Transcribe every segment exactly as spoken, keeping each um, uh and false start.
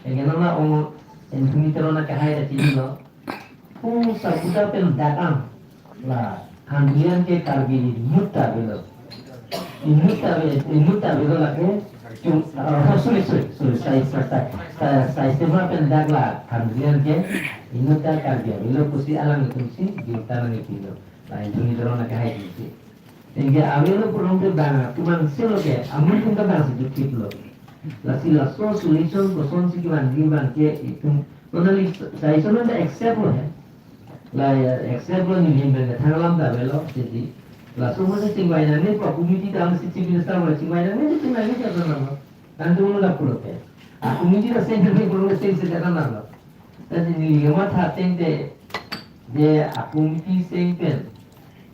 Anke non la ong Anthony Teron akehai ta chinilo. Pu sabuta pen dak an la Khanduli an ke Karbi inut ta avelo. Inut ta ave, inut ta avelo lake. Chung, ah, sorry, sorry, sorry, sai, sai, sai, sai, sai sema pen dak la Khanduli an ke inut ta Karbi avelo pusi alanglitum si jurta nangkipilo. La Anthony Teron akehai si. Anke avelo pulote bang atum angselo ke, amonit atum ta bang si dukthiplo. Lasi laso solution kosonsi kevan di bang ke itum, non neli sai solution ta accept lo he. La ya accept lo, neli pen thang alam ta avelo, jadi. Laso masi chingvai nangne pu a-committee ta, masi Chief Minister mo chingvai nangne, chingvai nangne ta avelo. Nangtum lo pulote. A-committee ta seng nangne pulote seng seta nanglo. Tadi neli kamatha ateng te, je a-committee seng pen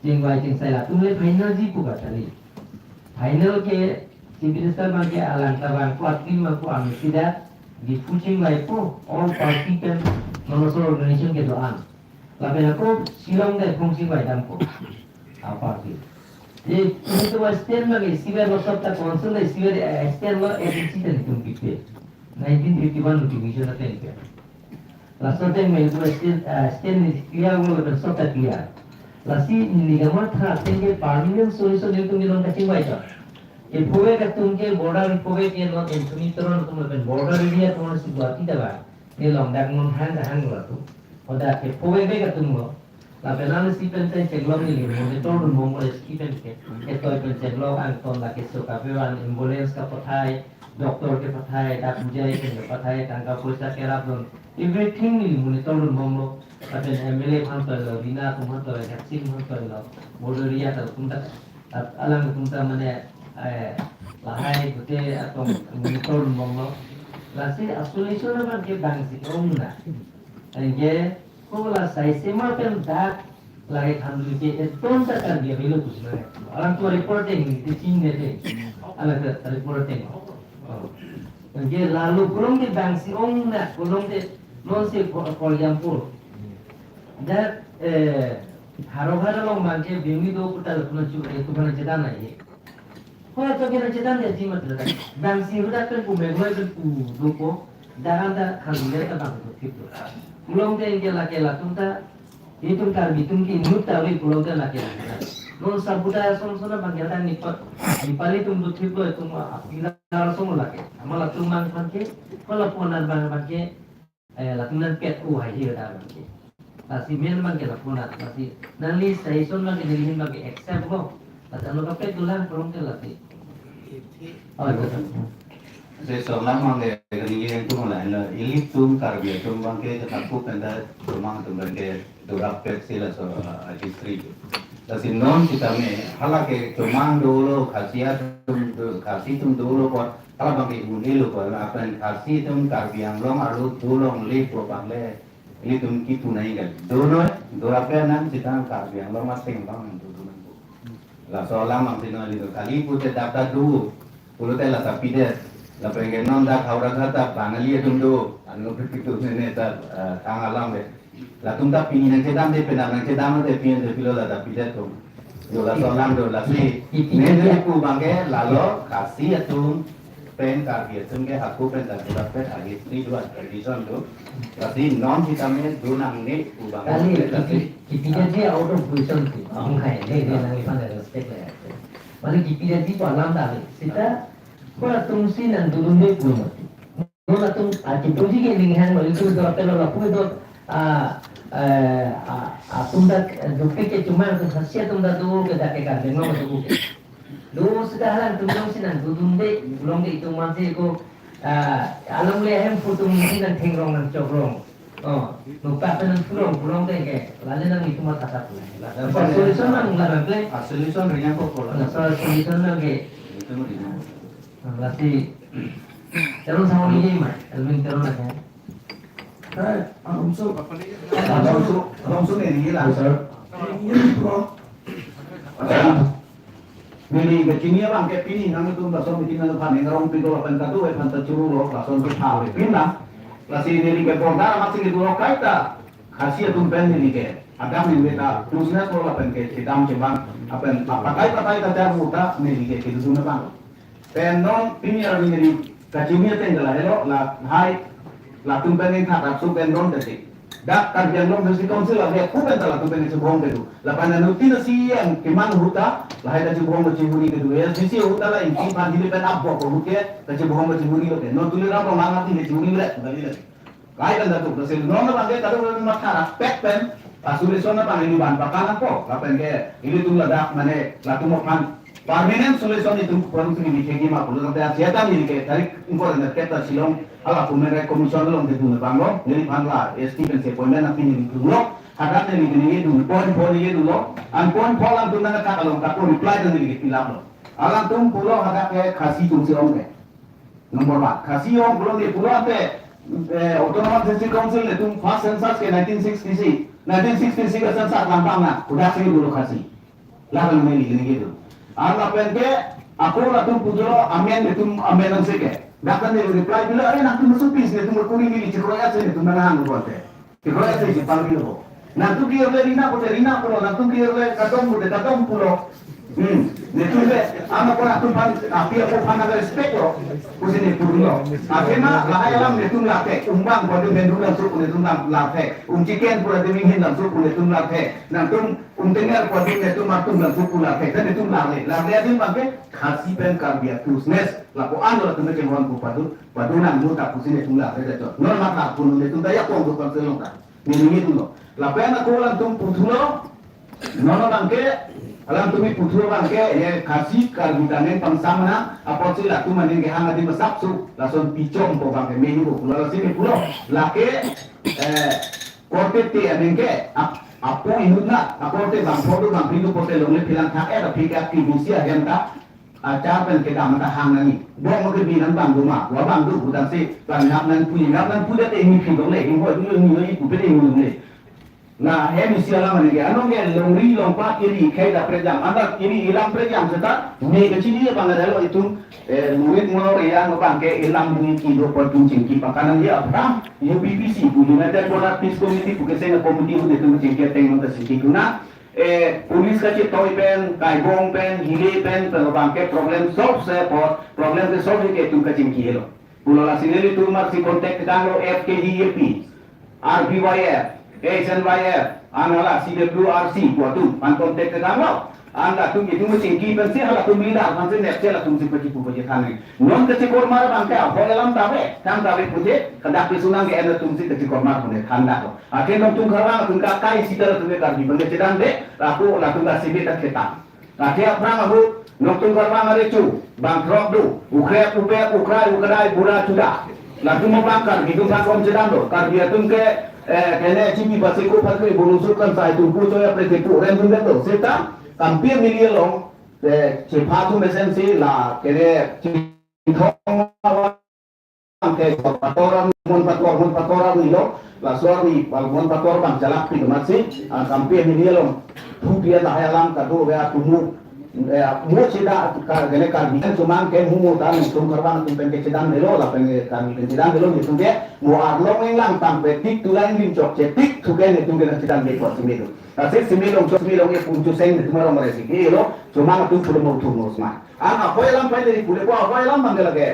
chingvai chingsai latum le final ji pu katali. Final ke Chief Minister abang ke alang ta vangpo, a-team vangpo, amisi dak Diphu chingvaipo, all party pen, non laso organization kedo-an. Lapen ako Shillong ta iphong chingvai dampo, a-party. Ye, itu extend lagi, isivet lo, sop ta council ta isivet, eh, extend lo, A D C ta itum pipe. Nineteen fifty-one notification ateng ke. Laso ateng me itu extend, eh, extend ni clear lo, lapen sop ta clear. Lasi neli kamatha ateng ke permanent solution itum itum kachingvai ta. Iphuve atum ke border, iphuve ke non Anthony Teron atum lapen border area atum si Guwahati ta ba. Ne long dak non hang ta hang lo atum. Hadak iphuve atum lo. Lapen nangli si pen pen cheklong, neli monitor dun bomlo, S P pen ke. Ketoi pen cheklong, angton dak keso kapevan, ambulance kapathai, doctor kepathai, dak bujai pen kepathai, tangka poisa kerap dun. Everything neli monitor dun bomlo. Lapen M L A aphan toilo, Rina atum aphan toilo, Hepsing aphan toilo. Border area ta atum ta, at-, alangtum ta mane, eh, lahai pute atong monitor dun bomlo. Lasi a-solution abang ke bang si ong na. Anke ko la sai sema pen dak lahai Khanduli ke eton ta Karbi avelo pusi na. Alang tu reporting di ching de de. Alang tu reporting. Oh. Anke lalu pulote bang si ong na, pulote non si for, for example. Dak, eh, Howraghat along abang ke bimi do pu ta latum chu, eh, tu mana chedan na ye. Ho to ke na chedan de ji mat la. Bang si hadak pen pu Meghalaya pen pu dopo. Dak an ta Khanduli ta bang dukthiplo. Pulote anke lake latum ta, itum Karbi atum ke inut ta ave pulote lake latum ta. Non sabuta son son abang ke hadak Nepal, Nepali atum dukthiplo, itum a-, apilar song lake. Amat latum abang abang ke, ko lapu-an abang abang ke, eh, latum nangpet u hai hi da abang ke. Lasi main abang ke lapu-an, lasi nangli suggestion abang ke neli ahin abang ke accept lo. Lasi ano kapet dolang pulote lasi. Oh, betul. Suggestion lang abang ke, kani yang tu malah, ilitum Karbi atum abang ke, ketapu penta, Chomang atum abang ke, dorap pet si laso, uh, history tu. Lasi non sitame, hala ke Chomang dolo, Khasi atum do, Khasi atum dolo ko, hala abang ke un-elo ko, lapen Khasi atum Karbi Anglong arlo dolongle ko abang le, ilitum kipu nai kali. Dono, dorap pet nang sitame Karbi Anglong atum abang nang dodo nang ko. Laso alam abang si non ilitum kali pute dak ta do. Pulote la ta pidet. Lapen ke non dak Howraghat ta Bangali atum do. Ano pipitu ne ne ta, eh, tang alam de. Latum ta pini nangchedam de, penap nangchedam de, pini de pilo la ta pidet atum. Do laso alam do, lasi. Ipini ne ne pu abang ke lalo Khasi atum pen Karbi atum ke hako pen ta dorap pet a-history do, a-tradition do. Lasi non sitame do nangne pu abang ke lasi. Kali, kipi, kipi jadi out of question tu. Ahung hai, ne, ne, nangli aphan respect le. Mane kipi jadi pu alam ta le. Seta, ko latum si nang dodunde pu mati. Non latum, ah, kipuji ke ning hang lo, itu do apel lo, lapu do, ah, eh, ah, atum dak, eh, dukri ke cuma atum Khasi atum dak do, ke dak ke kan, denglo do ke. Do seta hala atum jongsi nang dodunde, pulote itum mansi ko, ah, along le hem phutum si nang thengrong nang chokrong. Oh, nukta pen nang pulong, pulote ke, lale nang itum mata satu. Solution nang la nang ple. Ah, solution ri nangkok ko la. Nah, so solution nang ke. Itu ri nang. Nah, berarti, terus sama ini, Mas. Elvin terus aja. Eh, Alonso. Alonso, Alonso ne neli la. Sir. Neli bro. Neli kachini abang ke pini nangtum lason meeting nangphan nang rong pidol lapen kado aphan ta churu lo, lason ke pha le pin na. Lasi neli ke border amat si kedo lo kaita. Khasi atum pen neli ke. Adam neli ta business lo lapen ke chedam chebang. Lapen patai patai ta char muta neli ke kedodun abang. Pen non pini arni neli kachini ateng ke lahelo, lahai Latum pen ingthak rapso pen ron tadi. Dak Karbi Anglong District Council lake aku pen ta latum pen chibohong kedo. Lapen anuttin si yang keman ahut ta, lahai ta chibohong kachihuri kedo. ASDC ahut ta la ingti aphan hili pen abok ahut ke, kachibohong kachihuri lo ke. Non Tuliram Ronghang ati kachihuri le, kali le. Kai kan datu, kasi non abang ke kadokave matha rapet pen, a solution abang ili ban pakan ako, lapen ke, ilitum ladak mane, latum aphan, permanent solution itum kurang tum ili thegi ma pulo, tangte asia tam ili ke, tarik ingkoi ra nerkep ta Shillong, hala Human Rights Commission along kedun abang lo, neliphan la, ST pensi appointment nangpi neli dunlo, hadak neli kini dunlo, point four neli dunlo, an point four alangtum nangkethak along, kapu reply neli ke fill up lo. Alangtum pulo hadak ke Khasi atum si ong ke. Number one, Khasi ong pulo de pulo ante, eh, Autonomous District Council netum first census ke nineteen sixty-six, nineteen sixty-six ke census langpang na, kodak si pulo Khasi. Lakan neli neli kedo. An lapen ke, ako latum pulo amen netum amen nang si ke. Dak kan neli reply pilo, "Are nangtum masuk pis netum berkuning neli chikroyat si netum nang hang pulo ante." Kekroi ase isi pangri lo. Nangtum ke-irle rina pute rina pulo, nangtum ke-irle kadom pute kadom pulo. Hmm. Netum le, ama ko nangtum aphan, api apo aphan aga respect lo. Pusi ne purlo. Akhirnya lahai alam netum lake, umbang pu adim hendu langsung pu netum lam-, lake. Umchiken pu adim inghin langsung pu netum lake. Nangtum umtenger pu adim netum atum langsung pu lake. Kan netum lake. Lake adim abang ke Khasi pen Karbi a closeness. Lapu-an lo latum kechenghon pu padu. Padunang muta pusi netum lake ta chot. Non matha pun netum ta ya kong do kan selong ta. Neli neli lo. Lapen ako alangtum puthulo. Non abang ke, alangtum puthu abang ke, ye Khasi Karbi taneng pangsam na, apotsi latum aning kehang adim asapso, lason pichom pu abang ke, menu ko pulo, lasi ne pulo. Lake, eh, korte te aning ke, ap-, apo inut na, akorte bang photo bang pilu korte longle philang thak, eh, aphi ke, aphi busia hem ta, achar pen kedam ta hang nangji. Bong ke binang bang doma, wa bang du, budang si, bang hap nang pui, hap nang pui date ini phi dong le, ini hoi dulu ini hoi ipu pede ini dong le. Na, hem isi alam ani ke, anong ke longri longpat iri khai da prejam, anda iri ilam prejam seta, me kachini abang ada lo itum, eh, murid monor yang abang ke ilam bui kido por pun chingki pakanan dia apa? U P P C pu United Poor Peace Committee pu ke sena committee pu itum chingki ateng nonta singki kuna. Eh, police kachetoi pen, kaibong pen, hile pen, pen abang ke problem solve se apot, problem ke solve ke itum kachingki helo. Pulo lasi nelitum amatsi contact kedang lo F K D A P, R B Y F, H N Y F, an hala C W R C pu atum, an contact kedang lo. An latum itum chingki pensi halatum leader, pensi nepsi latum si pachi pu pachi than ni. Non kachikormar abang ke, hoi alam ta ave, tang ta ave pute, kadak pesunang ke en latum si kachikormar pune than dak lo. Akhir nongtung kharang atum ka kai sita latum ke Karbi bang ke chedang de, lapu latum ka sibe ta ketang. Akhir aphrang ahut, nongtung kharang arechu, bang throk do, ukrep, upep, ukrai, ukadai, bura, chuda. Latum abang Karbi atum bang kom chedang do, Karbi atum ke, eh, kene chibi basi ko phatri bulu sukan sai tu pu choya prete pu rem dun do, seta, kampir mili along, eh, chepha atum mesen si la, kene, chithong, ke pator, mon pator, mon pator ni lo, laso arni, mon pator bang jalak pi kemat si, ah, kampir ni along, thu dia lahai alam kado ve atumu, eh, mo cheda, ka, gene Karbi kan cuma ke mo mo ta nongtung kharang atum pen kechedang delo, lapen ke Karbi kechedang delo, itum ke, mo arlong inglang tang pe tik tulai lim chok che tik thu ke netum ke chedang de por simi do. Kasi simi long chok simi long e pun chuseng netum arong mare si ke lo, cuma atum pulo mo thu mo sma. An ahoi alam pai de pule ko ahoi alam bang ke lake.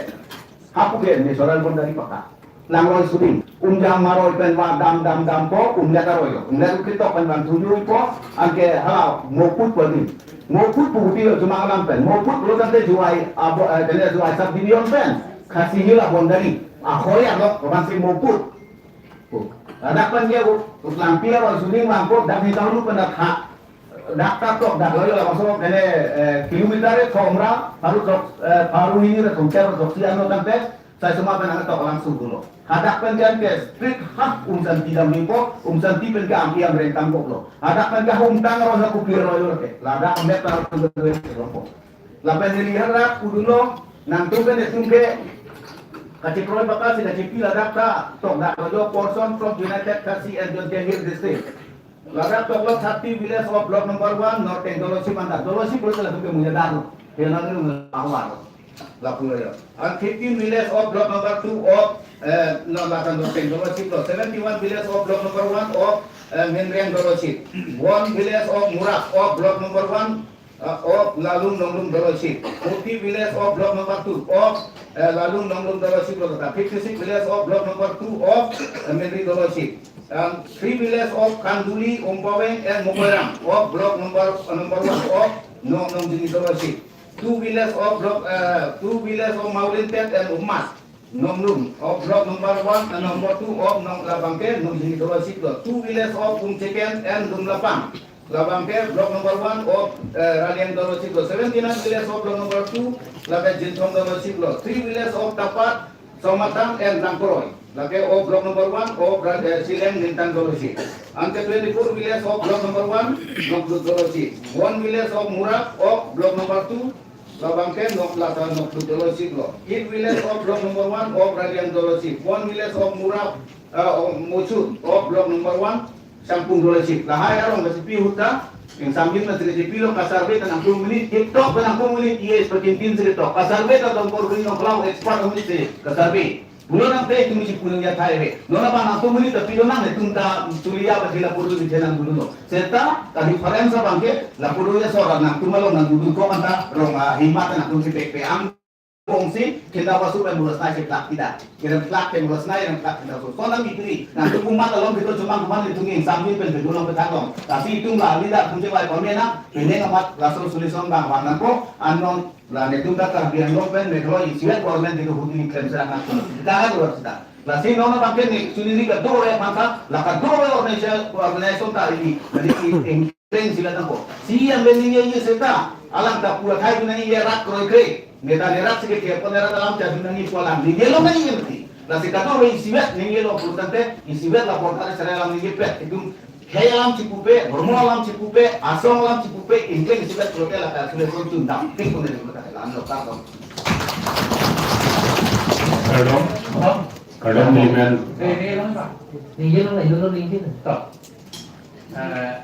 Hapu ke ne soral bon dari paka. Langroi suding. Umjam maroi pen wa dam dam dam po, umlet aroi lo. Umlet ukritok pen wan tuju po, anke hala moput po din. Moput pu kuti lo cuma alam pen. Moput lo tangte juai abo, eh, kene juai sub division pen. Khasi hila bon dari. Ahoi alok, kapan si moput. Oh. Adak pen dia, oh, lampi aroi suding mangko, dak ni tahun lu pen dak ha. Dak ta tok dak lo yo laso kene, eh, kilometer e thom ra, baru tok, eh, baru ini ra thom cer tok si ano tangte, sai suma pen ang tok langsung dulu. Hadak pen jan ke street hak Umsanti dam lipo, Umsanti pen ke ampi amreng tangkok lo. Hadak pen ke hum tang ro na kupi ro yo ke. Ladak ambet ta ro lo. Lapen neli harap kudulo, nangtum ke netum ke, kachikroi baka si kachipi ladak ta, tok dak lo yo portion from United Khasi and Jaintia Hills District. Ladak tok lo thirty village of block number one, North Teng Dolosip anta. Dolosip pulo latum ke munya daru. Hena daru awar. Lapu lo ya. And fifteen village of block number two of, eh, no, lakan North Teng Dolosip lo. Seventy-one village of block number one of, eh, Minreng Dolosip. One village of Murak of block number one, uh, of Lalung Nonglung Dolosip. Forty village of block number two of eh, Lalung Nonglum Township lo ta. Fifty-six village of block number two of, eh, Menri Township. And three village of Kanduli, Umpaweng and Mokoiram of block number, uh, number one of Nong, Nongjini Township. Two village of block, uh, two village of Maulintet and Ummas, Nonglum of block number one and number two of Nong, labangke Nongjini Township lo. Two village of Umcheken and Lumlapang, labangke block number one of, uh, Raliang Township lo. Seventy-nine village of block number two, lapen Jinthong Township lo. Three village of Tapat, Somatang and Langkoroi, lake of block number one of Ra-, eh, Sileng Ningtang Township. Anke twenty-four village of block number one, Nokdut Township. One village of Murak of block number two, labangke Nok Lata Nokdut Township lo. Eight village of block number one of Raliang Township. One village of Murak, uh, of Mochut of block number one, Sangpung Township. Lahai arong kasipi ahut ta, ingsamjin na siri sipi lo, ka-survey ta nangtum mini, TikTok ta nangtum mini, yes, pakintin siri tok. Ka-survey ta tongkor kuri nong klau expert mini si ka-survey. Pulo nang te itum si pulo ya thai ve. Nona bang nangtum mini tapi lo nang itum ta tulia ba sila puru di channel dulu no. Seta ka difference abangke la puru ya sora nangtum along nang dulu ko anta rong, ah, himat nangtum si pek pe ang. Bongsi, kinda basu pen mulas nai si plak tidak. Kirim plak pen mulas nai, kirim plak kinda basu. So nang itri, nang tuku mat along kita cuma kemana itum ingsamjin pen pen dulu petang long. Tapi itum la leader tum cewai komen na, pene amat laso solution bang bang nangko, anon la netum ta Karbi Anglong pen, Meghalaya isivet government itu hudi klem serang nangko. Kita kan luar kita. Lasi non abangke ne, suni ni kadokave aphan ta, la kadokave organization, organization ta ini, jadi in, in, in, sila tangko. Si yang ben ni ye seta, alang ta pura khai tu nang ye rat kroikre. Neta ne rat sike ke pon rat alam cha tu nang ye pu alam. Ni ye lo nang ye mati. Lasi kadokave isivet, ni ye lo pun tangte, isivet lapor ta sera alam ni ye pet. Itu, Khei alam chipupe, Bormo alam chipupe, Asong alam chipupe, ingkleng isivet pulote la ka sule pun tun dam. Tik pun ne pulote la ano ta dam. Kardom. Kardom, Limen. Eh, ni lang ta. Ni ye lang, ni lang, ni lang. Ta. Eh,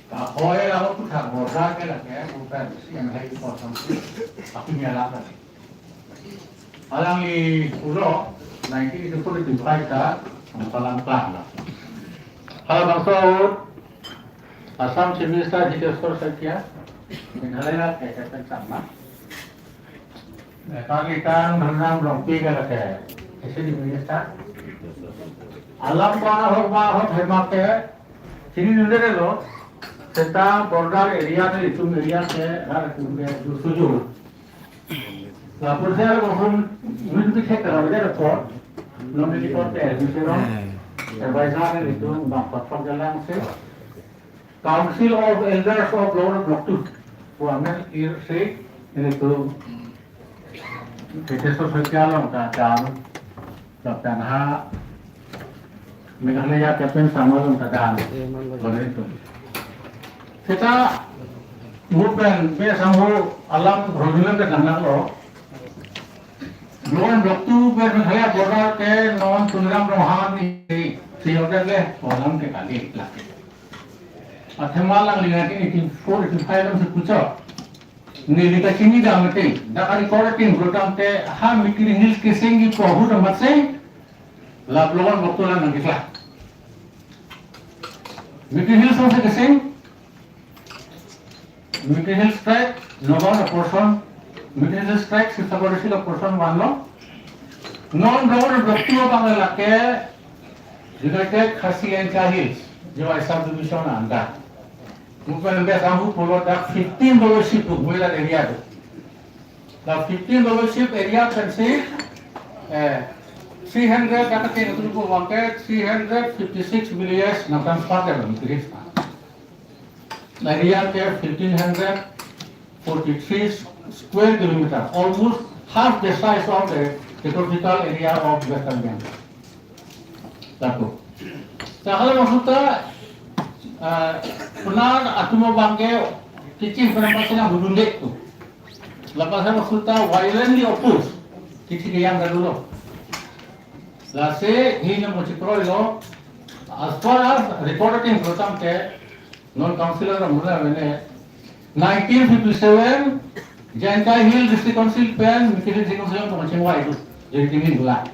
ta hoi alam tu thak border ke lake, bukan si yang hai kosong si. Tapi ni alam ta. Alangli pulo, nineteen eighty-four eighty-five ta, palang plang la. Halabangso ahut, Assam Chief Minister Hitesh Saikia, Meghalaya ke Captain Sangma. Eh, kami kan Bernang Rongpi ke lake, S D Minister. Alam para hok ba hok hemak ke, sini nundere lo, seta border area ke, itum area ke, rar itum ke, ju suju. La purse ko hum, mun bi thek kara de report, non report ke, dusero, advisor ke itum bang patok jalan si. Council of Elders of Lower Block two. Pu amen ir si, ini tu, kita sosial long ta jam, ta ha, Meghalaya Captain Sangma long ta dan, boleh itu. Seta, mo pen, be sangho alam rojulem ke nang lo. Lower Block two pen Meghalaya border ke non Tuliram Ronghang ni, si order le, alam ke kali la. Athema alangli nineteen eighty-four eighty-five along si puchot. Neli kachini dam te, dak a-record ating program te, ha Mikir Hills keseng kipu ahut amat si, la Lower Block two la nangkeklang. Mikir Hills along si keseng, Mikir Hills Tract, Nagaon portion, Mikir Hills Tract, Sibsagar District portion vanlo. Non Lower Block two abang lake United Khasi Yaingca Hills, Jowai subdivision under. Mungkin lebih sanggup pulo dak fifteen township tu, mulai area tu. Dak fifteen township area pen si, eh, three hundred, dak ke tu ko wangke three hundred fifty-six villages nang transfer ke bang Mikir Hills. Area ke fifteen hundred forty-three square kilometer, almost half the size of the geographical area of Western Bengal. Lapu. Ta halabangso ta, ah, penang atum abangke kiching penang pasi nang hudun dek tu. Lapu halabangso ta violently oppose. Kiching ke yang dulu lo. Lasi hini mo chikroilo. As far as record ating program ke, non councillor mula mene, nineteen fifty-seven, Jaintia Hill District Council pen, Mikir District Council pen chingvai tu, jadi tingin gula.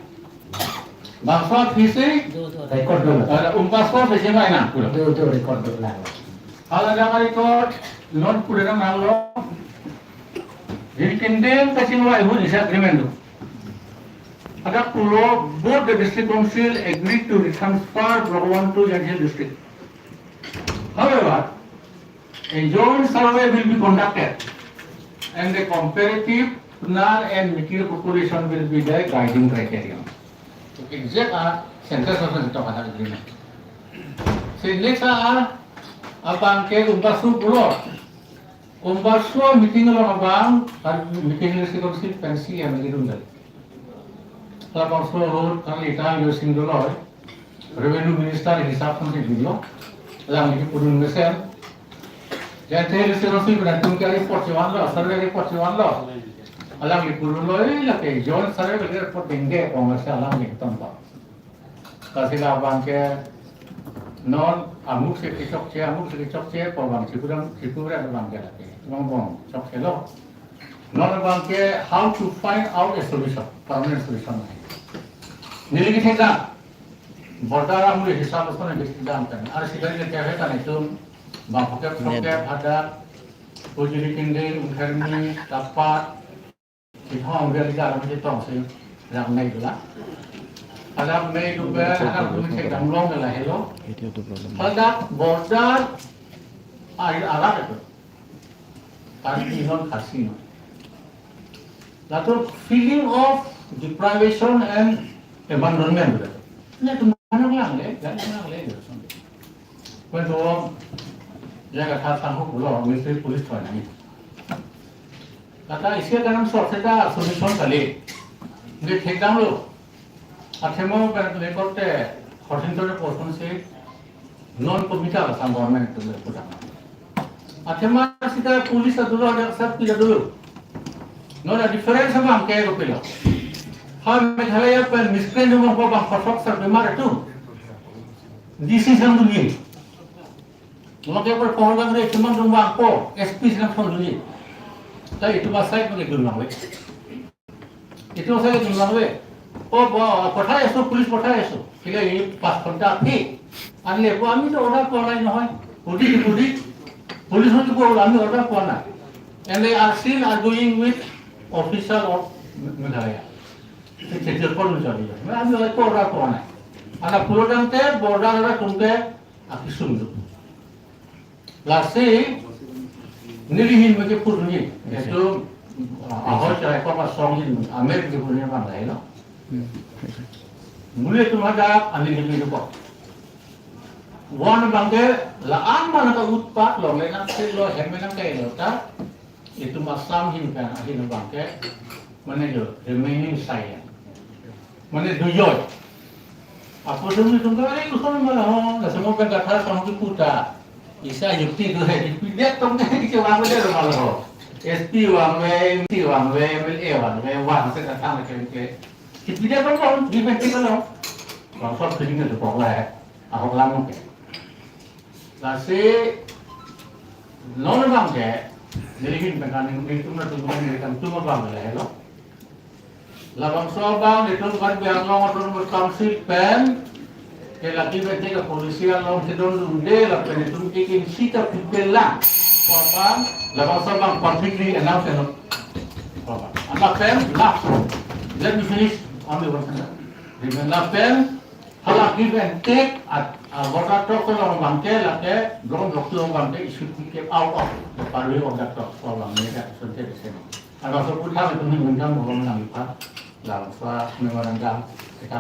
Bangso aphisi, record dulu. Ada umpas ko chingvai nang, pulo. Itu, itu record dulu. Hala jama record, non pulo nang lo. Jadi Kendeng kachingvai ahut isi agreement do. Hadak pulo, both the district council agreed to retransfer Block one to Jaintia district. However, a joint survey will be conducted and the comparative Kunar and Mikir population will be the guiding criterion. So exact a census of the agreement. Si next a abang ke Umbasu pulo. Umbasu meeting along abang, kan meeting le si konsil pensi ya meeting dun dali. Labangso road kan ita yo sing dolo, revenue minister hisap kan ke dilo. Alanglike pudun mesen. Jaintia le si konsil pudun atum ke report chevan lo, survey report chevan lo. Alanglike pudun lo, eh, lake joint survey report dengde, Congress alanglike tompa. Lasi labang ke non amuk si kechokche, amuk si kechokche, pu abang si pudun, si pudun abang ke lake. Bong bong chokche lo. Non abang ke how to find out a solution, permanent solution. Neli kethekdam. Border amul hisap ason neli kethekdam kan. Ar sikari ke kethekdam itum bang pocket pocket ada. Pujiri Kinding, Ungkhermi, Tapat, Kithong biar kita alam kita tong si rak nai dula. Alam nai dula, alam tu cek damlong la helo. Pada border ai alat itu. Karbi non Khasi non. Lalu feeling of deprivation and abandonment. Ini tu mana lang le, dan mana lang le. Kuen to jaga tha sang ho pulo, military police to nai. Kata isi kanam sot seta solution kali. Neli kethekdam lo. Athema pen le korte, hosin to le porson si non komita la sang government to le kudang. Athema seta police atulo ada sab pila dulu. Non a difference abang ke ko pilo. Ha Meghalaya pen miscreant mo ko bang kosok sar bemar itu. This is ang dunia. Maka perpol bang re cuma dong bang po, S P sedang phone dulu. Tapi itu masa itu dia dulu bang. Itu masa itu dulu bang. Oh, po, কোথায় আছো, পুলিশ কোথায় আছো? ঠিক আছে, এই পাঁচ ঘন্টা আপনি আনলে, আমি তো অর্ডার পাওয়া নাই নহয়। পুলিশ, পুলিশ, পুলিশ হয়তো বলবো, আমি অর্ডার পাওয়া নাই। And they are still arguing with official of Meghalaya. State government চলি যায়। আমি হয়তো অর্ডার পাওয়া নাই। আর পুরো জানতে বর্ডার ওরা কোনটা akisung do. Lasi, neli ahin meke purni, itu, ah, ahoi chai ko pasong ahin, amet ke purni bang lailo. Mule tum hadak, ani ke ko. Wan bang ke, la-an mana ka utpat lo, menang silo, hem menang kailo ta. Itum Assam ahin kan, ahin bang ke, mane jo, remaining silent. Mane dujoi. Apo sum itum kan, eh, kusum malah ho, na semua kan kata sama ke puta. Isa yukti tu hai, pidet tong ke, ke wang ke malah ho. S P wang ve, M C wang ve, M L A wang ve, wang se kata na ke ke. Pidet tong tong, di penting kalau. Bang sob sini ke tu pok lah, ahok lam ke. Lasi, non bang ke, neli ahin pen kan, nelitum na tum, nelitum tum bang ke lahelo. Labangso abang nelitum Karbi Anglong Autonomous Council pen, ke lagi pen ke polisi along sedon dunde lapen nelitum ikin sita pipel lang. Ko abang, labangso abang publicly announce lo. Ko abang. Lapen, last, let me finish only one sentence. Lapen, hala give and take at, uh, border talk along bang ke, lake, drone drop along bang ke, it should be kept out of the purview of the talk along, ne ka, so te se. Ano so put ha, tum hin menjang, bang lang pa, lang pa, memorandum, kita